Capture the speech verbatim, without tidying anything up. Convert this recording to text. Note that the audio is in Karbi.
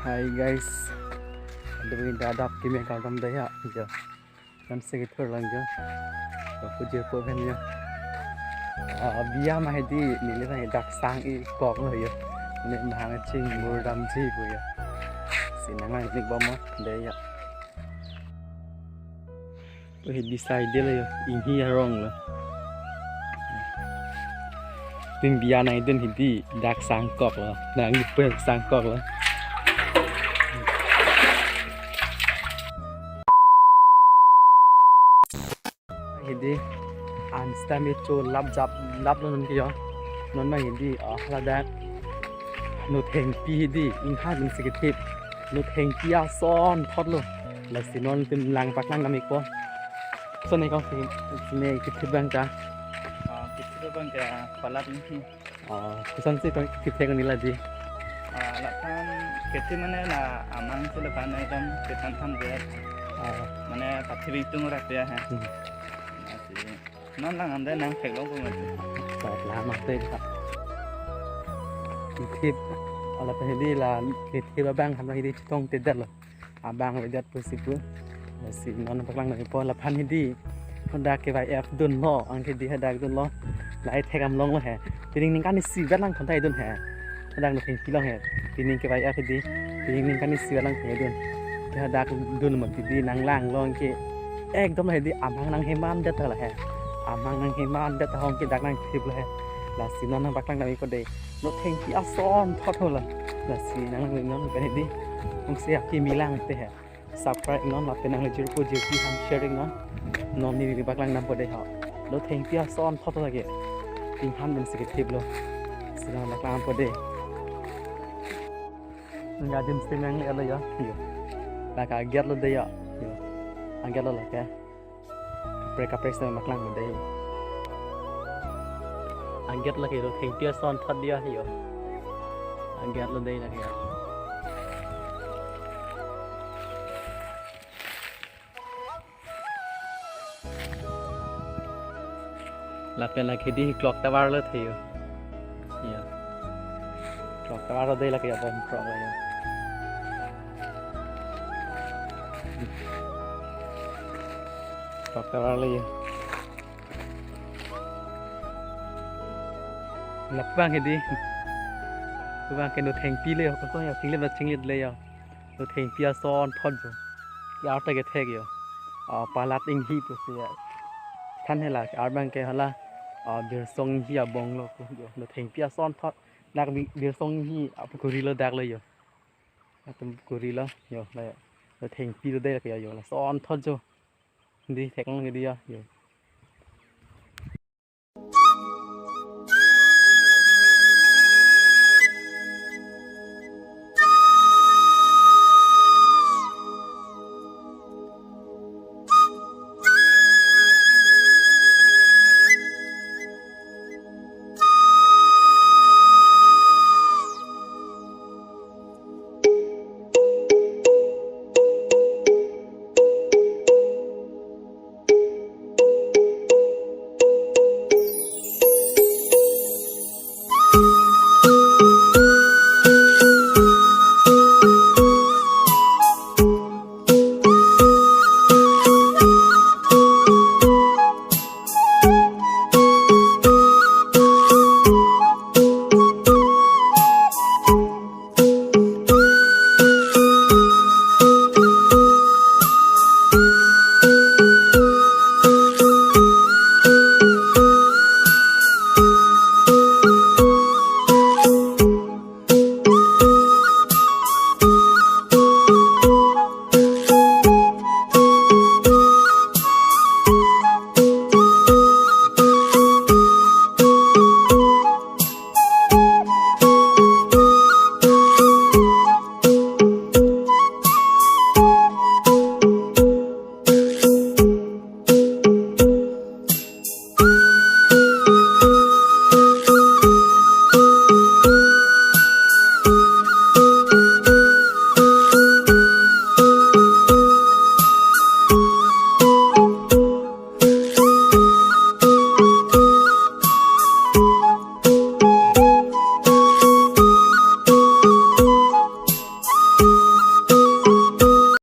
Hi guys. Aduh, ini dadap kimi kagam daya. Ya. Kan segi thur lang ya. Aku je po kan ya. Ah, biya ma hedi neli na dak sang-ik kok lo ya. Neli mahang ching mur damji po ya. Si nang nang nik bom daya. Hedi side lo yo, inghi arong lo. Pin biya nangdun hedi dak sang-ik kok lo, nang ipel sang-ik kok lo. Hedi an stam cho lap jap lap lo non ke yo. Non ma hedi ah ladak. Nothengpi hedi inghan si kethip. Nothengpi ason thot lo. Lasi non tum lang paklang nam-ikpo. Koson ne kong si ne kethip abang ta. Ah, kethip abang ke palat ini. Ah, koson si kong kethip nila di. Ah, lapen kethip mane la amang si lapen ekdom kethan than dia. Ah. Mane pathi bingtung rak dia ha. Hmm. Lasi non lang amde nang theklong ko mati. Sat lama te. Kethip. Ala pen hedi la kethip abang ham hedi chetong tedet lo. Abang vedet pusi pu. Lasi non paklang nangpo lapen hedi. Hadak ke Y F dunlo, anke hedi hadak dunlo. Lahai thek am longlo he. Pining ningkan isi vet lang kontai dun he. Hadak nothengpi along he. Pining ke Y F hedi. Pining ningkan isi vet lang he dun. Ke hadak dun mati hedi nang lang long ke. Ekdom hedi amang nangheman det la he. Amang nangheman det hong ke dak nangthip lo he. Lasi non nang paklang nangpo dei. Nothengpi ason thot ho la. Lasi nang non pen hedi. Nang si aki milang te he. Subscribe non lapen nang le jirpo jirpi ham share non. Non neli paklang nampo dei ho. Nothengpi ason thot lake. Inghan pen si kethip lo. Si nang paklang nampo dei. Nang adim si nang le lo ya. Yo. Lake ager lo dei ya. Yo. Ager lo lake. Kaprek kaprek si nang paklang po dei. Ager lake nothengpi ason thot dia yo. Ager lo dei lake. Lapen lake hedi clock tower lo the yo. Ya. Clock tower lo dei lake ya bom clock lo ya. Clock tower lo ya. Lapu abang hedi. Lapu abang ke nothengpi le yo, koson ya, chinglet ba chinglet le yo. Nothengpi ason thot jo. Ya ta kethek yo. Ah, palat inghi pusi ya. Than hela, ar abang ke hala. Ah, Birsong Inghi abong lo ko yo. Nothengpi ason thot. Dak Bi-, Birsong Inghi apukuri lo dak lo yo. Atum pukuri lo yo, la yo. Nothengpi lo dei ke yo, lason thot jo. Hedi theklong hedi ya, yo.